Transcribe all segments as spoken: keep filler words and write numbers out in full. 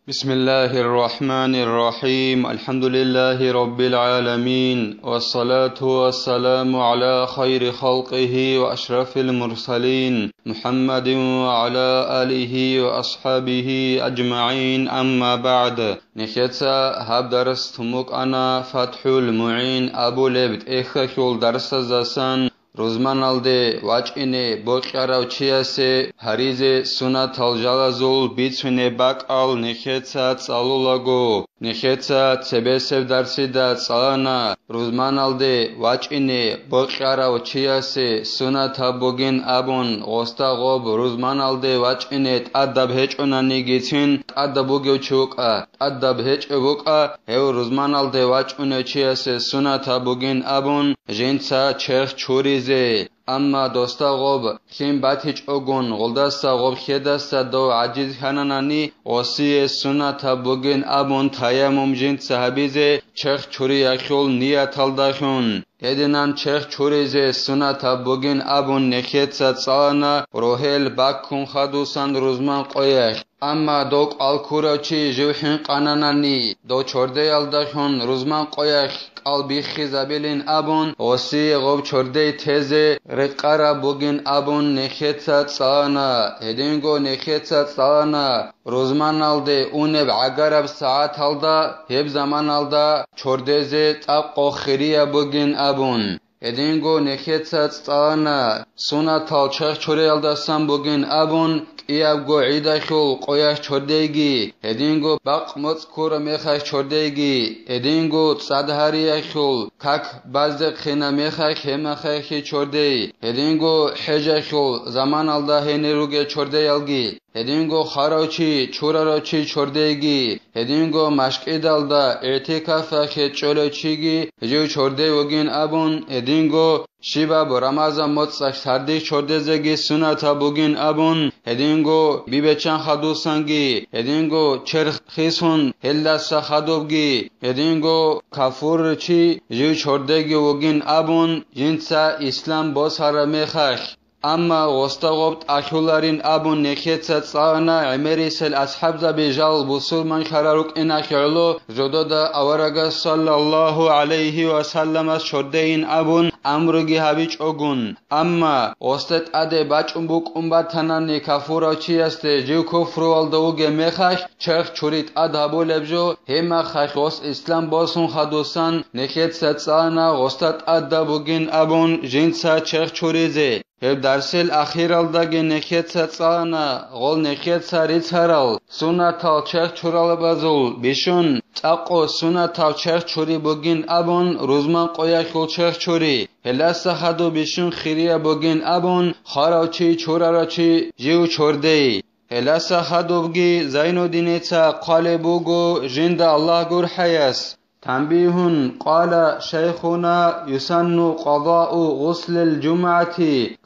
بسم الله الرحمن الرحيم. الحمد لله رب العالمين. والصلاة والسلام على خير خلقه وأشرف المرسلين محمد وعلى آله وأصحابه أجمعين. أما بعد. Нехеца гьаб дарс тумукъана ФатхӀул МугӀин абулеб тӀехьалъул дарсаздасан. Рузманалде вачӀине бокьарав чиясе гьаризе сунатал жалазул бицунеб бакӀал нехеца цӀалулаго, нехеца цебесеб дарсида цӀалана, рузманалде вачӀине бокьарав чиясе сунатаб бугин абун, гъосда гъоб рузманалде вачӀине тӀадаб гьечӀонанигицин тӀадаб бугев чи вукӀа, тӀадаб гьечӀев вукӀа, гьев рузманалде вачӀунев чиясе сунатаб бугин абун, жинца черх чуризе. Амма досда гъоб лъим батичӀогун, гъолдаса гъоб хьедаса дов гӀажиз хьананани, гъосие сунатаб бугин абун таяммум жинца гьабизе черх чуриялъул нияталдалъун. Гьединан черх чуризе сунатаб бугин абун нехеца цӀалана рогьел баккун хадусан рузман къоялъ. Амма дов кӀвал ккурав чи жив хӀинкъананани, дов чордеялдалъун рузман къоялъ кӀал биххизабилин абун, гъосие гъоб чордей тезе рекъараб бугин абун нехеца цӀалана. Гьединго нехеца цӀалана, рузманалде унеб гӀагараб сагӀаталда, гьеб заманалда чордезе цӀакъго хирияб бугин абун. Гьединго нехеца цӀалана, сунатал черх чуриялдасан бугин абун, кӀиябго гӀидалъул къоялъ чордейги, гьединго бакъ моцӀ ккураб мехалъ чордейги, гьединго цӀад гьариялъул как баздехъинаб мехалъ гьеб мехалъги чордей, гьединго хӀежалъул заманалда гьенир ругел чордеялги. Гьединго хварав чи, чурарав чи чордейги, гьединго машкӀидалда игӀтикафалъе чӀолев чиги жив чордей вугин абун, гьединго щибаб Рамазан моцӀалъ сардилъ чордезеги сунатаб бугин абун, гьединго бибечан хадусанги, гьединго черх хисун гьелдаса хадубги, гьединго кафурав чи жив чордейги вугин абун, жинца ислам босараб мехалъ. Амма гъосда гъоб тӀалъуларин абун нехеца цӀалана гӀемерисел асхӀабзаби жал бусурманлъарал рукӀиналъе гӀоло жодода аварагас саллаллагьу гӀалайгьи ва салламас чордейин абун амруги гьабичӀогун. Амма гъосда тӀаде бачӀун букӀун батанани кафурав чиясде жив куфруялда вугеб мехалъ черх чури тӀад гьабулеб жо, гьеб мехалъ гъос ислам босун хадусан нехеца цӀалана гъосда тӀадаб бугин абун жинца черх чуризе. Гьеб дарсил ахиралдаги нехеца цӀалана гъол нехеца рицарал сунатал черх чуралабазул бищун цӀакъго сунатал черх чури бугин абун, рузман къоялъул черх чури, гьелдаса хадуб бищун хирияб бугин абун, хварав чи, чурарав чи жив чордей. Гьелдаса хадубги Зайнуддиница хъвалеб буго жинда Аллагь гурхӀаяс. تنبيه. قال شيخنا: يسن قضاء غسل الجمعة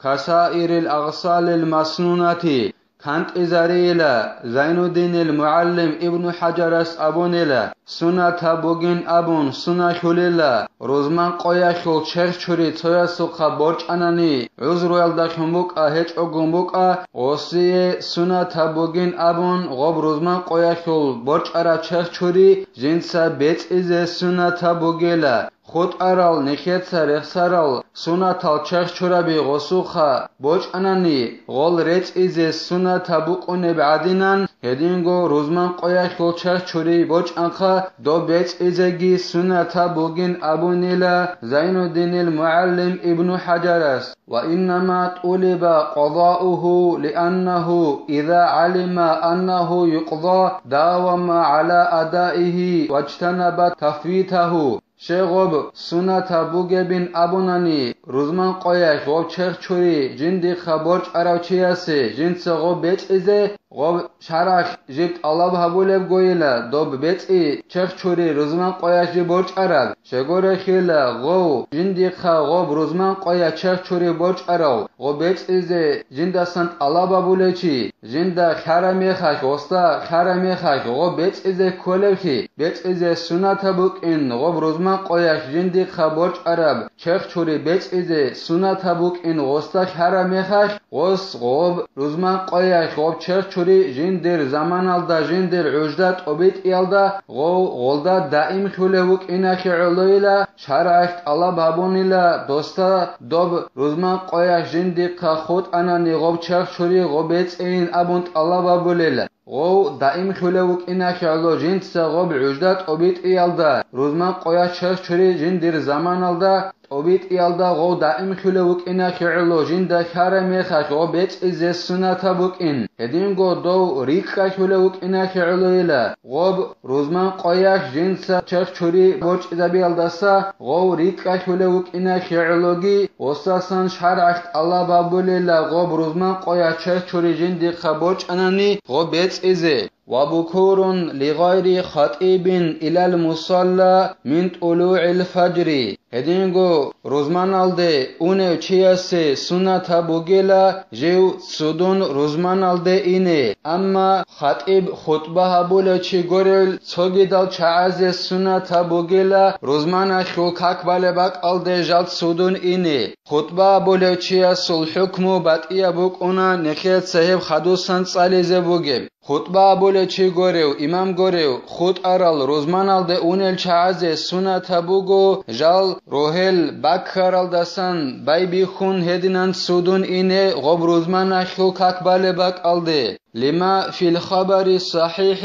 كسائر الأغسال المسنونة. КантӀизарейила Зайнуддинил мугӀалим Ибну ХӀажарас абунила, сунатаб бугин абун сунналъулила, рузман къоялъул черх чури цоясухъа борчӀанани, гӀузруялдалъун букӀа, гьечӀогун букӀа, гъосие сунатаб бугин абун гъоб рузман къоялъул борчӀараб черх чури жинца бецӀизе сунатаб бугела, хутӀарал, нехеца рехсарал сунатал черх чураби гъосухъа бочӀанани, гъол рецӀизе сунатаб букӀунеб гӀадинан, гьединго рузман къоялъул черх чури бочӀанха, доб бецӀизеги сунатаб бугин абунила Зайнуддинил мугӀалим Ибну ХӀажарас. وإنما طلب قضاؤه لأنه إذا علم أنه يقضى داوم على أدائه واجتنب تفويته. Щегъоб сунатаб бугебин абунани, рузман къоялъ гъоб черх чури жиндихъа борчӀарав чиясе жинца гъоб бецӀизе, гъоб шаргӀалъ жиб тӀалаб гьабулебгойила, доб бецӀи черх чури рузман къоялъ жиб борчӀараб. Щегорехила гъов жиндихъа гъоб рузман къоялъ черх чури борчӀарав, гъоб бецӀизе жиндасан тӀалаб гьабулев чи, жинда хьараб мехалъ, гъосда хьараб мехалъ гъоб бецӀизе кколевлъи, бецӀизе сунатаб букӀин гъоб рузман къоялъ жиндихъа борчӀараб черх чури бецӀизе сунатаб букӀин гъосда хьараб мехалъ, гъос гъоб рузман къоялъ гъоб черх чури чурчури жиндир заманалда жиндир гӀужда тӀобитӀиялда гъов гъолда даимлъулев вукӀинахье гӀолойила, шаргӀалъ тӀалаб гьабунила досда доб рузман къоялъ жиндихъа хутӀанани гъоб черх чури гъоб бецӀейин абун тӀалаб гьабулила. Гъов даимлъулев вукӀинахье гӀоло жинца гъоб гӀужда тӀобитӀиялда, рузман къоялъ черх чури жиндир заманалда тӀобитӀиялда гъов даимлъулев вукӀинахье гӀоло жинда хьараб мехалъ гъоб бецӀизе сунатаб букӀин. Гьединго дов рикӀкӀалъулев вукӀинахье гӀолойила, гъоб рузман къоялъ жинца черх чури борчӀизабиялдаса гъов рикӀкӀалъулев вукӀинахье гӀологи, гъосасан шаргӀалъ тӀалаб гьабулила гъоб рузман къоялъ черх чури жиндихъа борчӀанани гъоб бецӀизе. وبكور لغير خطيب إلى المصلى من طلوع الفجر. Гьединго рузманалде унев чиясе сунатаб бугила жив цудун рузманалде ине, амма хатӀиб хутӀба гьабулев чи гурев цогидал чагӀазе сунатаб бугила рузманалъул как балеб бакӀалде жал цудун ине. ХутӀба гьабулев чиясул хӀукму батӀияб букӀуна нехеца гьеб хадусан цӀализе бугеб. ХутӀба гьабулев чи гурев, имам гурев, хутӀарал рузманалде унел чагӀазе сунатаб буго жал рогьел баккаралдасан байбихьун гьединан цудун ине гъоб рузманалъул как балеб бакӀалде. لما في الخبر الصحيح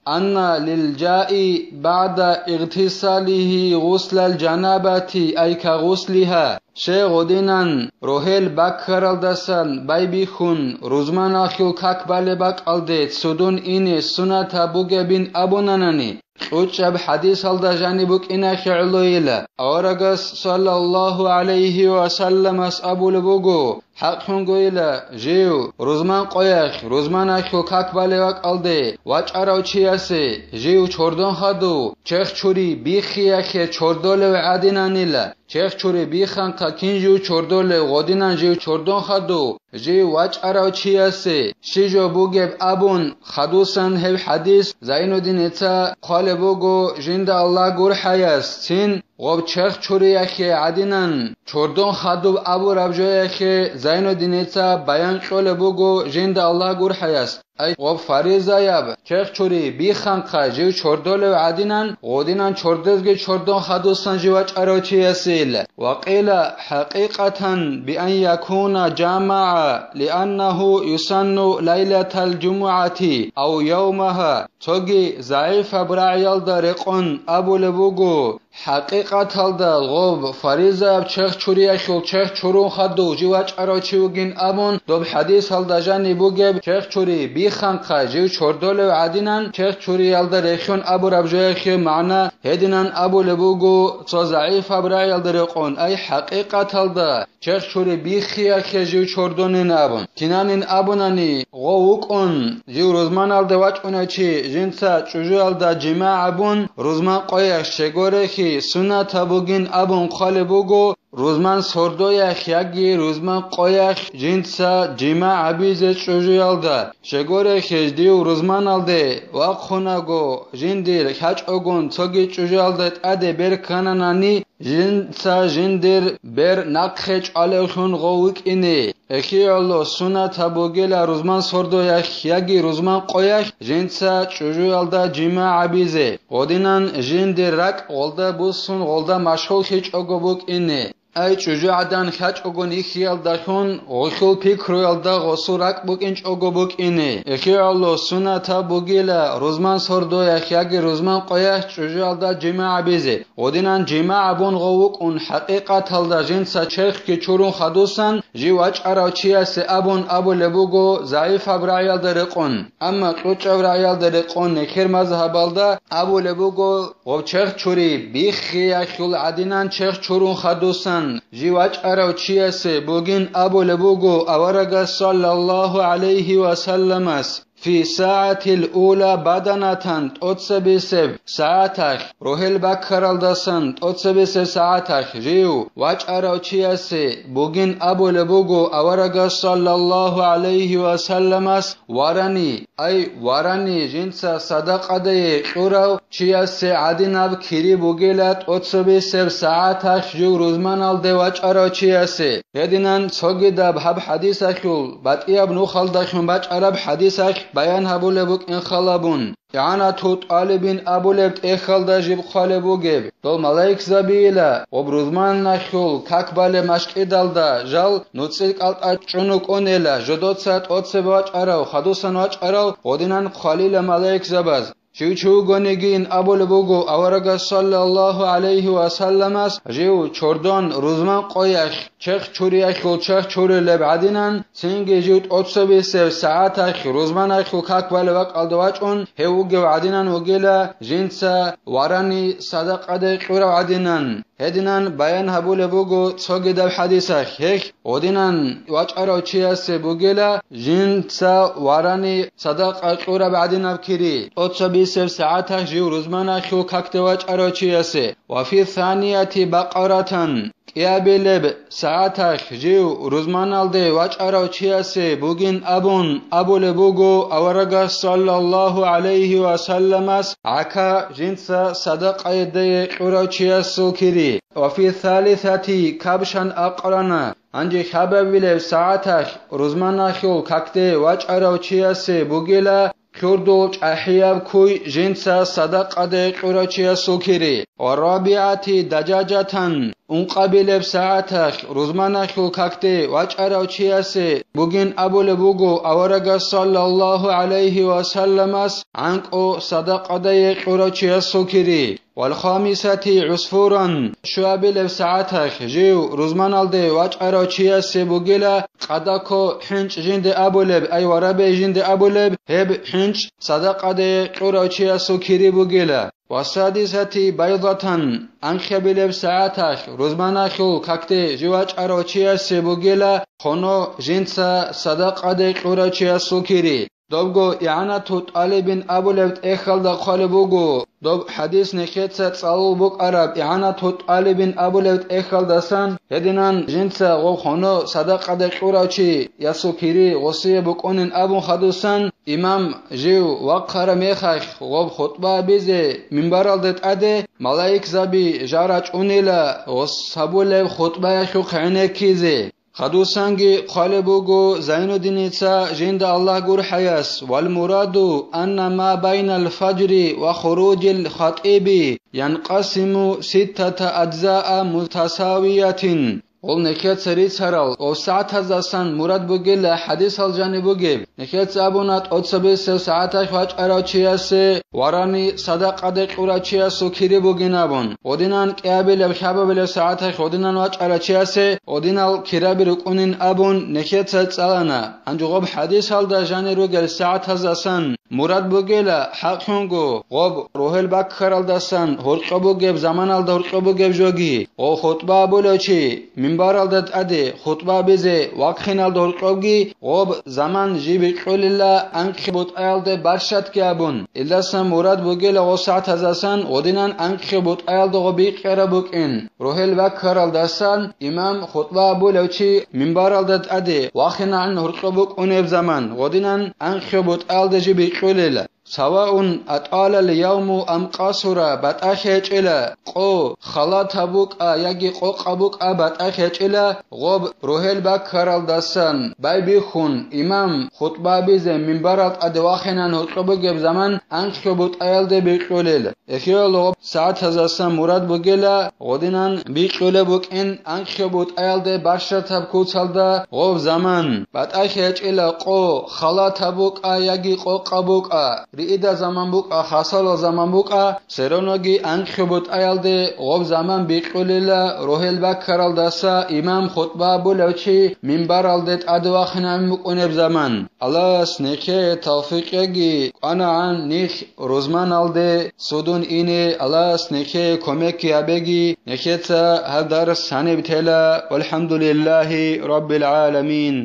أن للجائع بعد اغتساله غسل الجنابة أي كغسلها. Щай гъодинан рогьел баккаралдасан байбихьун рузманалъул как балеб бакӀалде цудун ине сунатаб бугебин абунанани, кьучӀаб хадисалда жаниб букӀинахье гӀолойила. Аварагас саллаллагьу гӀалайгьи ва салламас абулеб буго, хӀакълъунгойила, жив рузман къоялъ, рузманалъул как балеб бакӀалде вачӀарав чиясе, жив чордон хадув, черх чури биххиялъе чордолев гӀадинанила. Черх чури бихханхъа кин жив чордолев, гъодинан жив чордон хадув, жив вачӀарав чиясе щи жо бугеб абун, хадусан гьеб хадис Зайнуддиница хъвалеб буго, жинда Аллагь гурхӀаяс, цин гъоб черх чуриялъе гӀадинан чордон хадуб абураб жоялъе Зайнуддиница баян кьолеб буго, жинда Аллагь гурхӀаяс. Ай, гъоб фаризаяб черх чури бихханхъа жив чордолев гӀадинан, гъодинан чордезги чордон хадусан жив вачӀарав чиясил. وقيل حقيقة بأن يكون جامع لأنه يسن ليلة الجمعة أو يومها. Цоги загӀипаб рагӀиялда рекъон абулеб буго, хӀакъикъаталда гъоб фаризаяб черх чуриялъул черх чурун хадув жив вачӀарав чи вугин абун, доб хадисалда жаниб бугеб черх чури бихханхъа жив чордолев гӀадинан, черх чуриялда релълъун абураб жоялъе магӀна гьединан абулеб буго, цо загӀипаб рагӀиялда рекъон, ай хӀакъикъаталда черх чури биххиялъе жив чордонин абун. Кинанин абунани, гъов вукӀун, жив рузманалде вачӀунев чи жинца чӀужуялда жимагӀ гьабун, рузман къоялъ щегорехи сунатаб бугин абун хъвалеб буго, рузман сордоялъ яги рузман къоялъ жинца жимагӀ гьабизе чӀужуялда щегорехи жив рузманалде вахъунаго, жиндир хьачӀогун цоги чӀужуялда тӀаде бер ккананани, жинца жиндир бер нахъе чӀвалевлъун гъов вукӀине. Эхиялъул сунатаб бугила рузман сордоялъ яги рузман къоялъ жинца чӀужуялда жимагӀ гьабизе, гъодинан жиндир ракӀ гъолда буссун гъолда машгьуллъичӀого букӀине. Ай чӀужугӀадан хьачӀогун ихьиялдалъун гъолъул пикруялда гъосул ракӀ букӀинчӀого букӀине. Эхиялъул сунатаб бугила рузман сордоялъ яги рузман къоялъ чӀужуялда жимагӀ гьабизе. Гъодинан жимагӀ гьабун гъов вукӀун, хӀакъикъаталда жинца черхги чурун хадусан жив вачӀарав чиясе абун абулеб буго загӀипаб рагӀиялда рекъон. Амма кьучӀаб рагӀиялда рекъон нехер мазгьабалда абулеб буго, гъоб черх чури биххиялъул гӀадинан черх чурун хадусан жив вачӀарав чиясе бугин абулеб буго аварагас саллаллагьу гӀалайгьи ва салламас. في الساعة الأولى بدنة, тӀоцебесеб сагӀаталъ, рогьел баккаралдасан тӀоцебесеб сагӀаталъ жив вачӀарав чиясе бугин абулеб буго аварагас саллаллагьу гӀалайгьи ва салламас варани, ай варани жинца садакъадае кьурав чиясе гӀадинаб кири бугила тӀоцебесеб сагӀаталъ жив рузманалде вачӀарав чиясе. Гьединан цогидаб гьаб хӀадисалъул батӀияб нухалдалъун бачӀараб хӀадисалъ баян гьабулеб букӀин халабун. ИгӀанату тӀалибин абулеб тӀехьалда жиб хъвалеб бугеб, дол малаикзабийила, гъоб рузманалъул как балеб машкӀидалда жал нуцӀил кӀалтӀа чӀун рукӀунела, жодоца тӀоцеб вачӀарав, хадусан вачӀарав гъодинан хъвалила малаикзабаз. Жив чи вугонигин абулеб буго аварагас саллаллагьу гӀалайгьи ва салламас, жив чордон рузман къоялъ, черх чуриялъул черх чурулеб гӀадинан, цинги жив тӀоцебесеб сагӀаталъ рузманалъул как балеб бакӀалда вачӀун гьев вугев гӀадинан вугила, жинца варани садакъаде кьурав гӀадинан. Гьединан баян гьабулеб буго цогидаб хӀадисалъ, гьелъ гъодинан вачӀарав чиясе бугила жинца варани садакъа кьураб гӀадинаб кири, тӀоцебесеб сагӀаталъ жив рузманалъул какде вачӀарав чиясе, ва фи санияти бакъаратан, кӀиабилеб сагӀаталъ жив рузманалде вачӀарав чиясе бугин абун абулеб буго аварагас саллаллагьу гӀалайгьи ва салламас гӀака жинца садакъаде кьурав чиясул кири. Ва фи салисати кабшан акърана, гьанже хабабилеб сагӀаталъ рузманалъул какде вачӀарав чиясе бугила хьурдул чӀахӀияб куй жинца садакъаде кьурав чиясул кири. Ва рабиати дажажатан, ункъабилеб сагӀаталъ рузманалъул какде вачӀарав чиясе бугин абулеб буго аварагас саллаллагьу гӀалайгьи ва салламас гӀанкӀу садакъаде кьурав чиясул кири. Вал хамисати гӀусфуран, щуабилеб сагӀаталъ жив рузманалде вачӀарав чиясе бугила къадако хӀинчӀ жинде абулеб, ай варабей жинде абулеб, гьеб хӀинчӀ садакъаде кьурав чиясул кири бугила. Ва садисати байдатан, анхъабилеб сагӀаталъ рузманалъул какде жив вачӀарав чиясе бугила хоно жинца садакъаде кьурав чиясул кири. Добго игӀанату тӀалибин абулеб тӀехьалда хъвалеб буго, доб хӀадис нехеца цӀалул букӀараб игӀанату тӀалибин абулеб тӀехьалдасан, гьединан жинца гъоб хоно садакъаде кьурав чи ясул кири гъосие букӀунин абун хадусан, имам жив вахъараб мехалъ гъоб хутӀба абизе минбаралде тӀаде малаикзаби жара чӀунила гъос гьабулеб хутӀбаялъухъ гӀенеккизе. Хадусанги хъвалеб буго Зайнуддиница жинда Аллагь гурхӀаяс: «Вал мураду анна ма байнал фаджри ва хуружил хатиби янкъасиму ситтата аджзаа мутасавиятин». Гъол нехеца рицарал ва сагӀатаздасан мурад бугила хӀадисал жаниб бугеб. Нехеца абуна тӀоцабесеб сагӀаталъ вачӀарав чиясе варани садакъаде кьурав чиясул кири бугин абун, гъодинан кӀиабилеб лъабабилеб сагӀаталъ гъодинан вачӀарав чиясе гъодинал кираби рукӀунин абун нехеца цӀалана. Гьанже гъоб хӀадисалда жанир ругел сагӀатаздасан мурад бугела хӀакълъунго гъоб рогьел баккаралдасан гьоркьоб бугеб заманалда гьоркьоб бугеб жоги, гъо хутӀба абулев чи, минбаралда тӀаде хутӀба абизе вахъиналда гьоркьобги гъоб заман жиб бикьулила анкьи бутӀаялде барщадги абун, илдасан мурад бугела гъо сагӀатаздасан гъодинан анкьи бутӀаялда гъо бикьараб букӀин. Рогьел баккаралдасан имам хутӀба абулев чи минбаралда тӀаде вахинагӀан гьоркьоб букӀунеб заман гъодинан анкьи бутӀаялда жиб бикьулила. Саваун атӀалал явму ам къасура, батӀалъи гьечӀила къо, халат гьабукӀа яги къокъ гьабукӀа, батӀалъи гьечӀила гъоб рогьел баккаралдасан байбихьун, имам хутӀба абизе минбарал тӀаде вахинан гьоркьоб бугеб заман анкьи бутӀаялде бикьулел. Эхиялъ гъоб сагӀатаздасан мурад бугела гъодинан бикьулеб букӀин анкьи бутӀаялде барщадаб куцалда гъоб заман, батӀалъи гьечӀила къо, халат гьабукӀа яги къокъ гьабукӀа, риидал заман букӀа, хасалал заман букӀа, сероноги анкьи бутӀаялде гъоб заман бикьулила рогьел баккаралдаса имам хутӀба абулев чи минбаралде тӀаде вахинаб букӀунеб заман. Аллагьас нехее тавфикъ яги, кӀванагӀан нилъ рузманалде судун ине, Аллагьас нехее кумекги гьабеги, нехеца гьаб дарс гьаниб тела. ВалхӀамдулиллагьи раббил гӀаламин.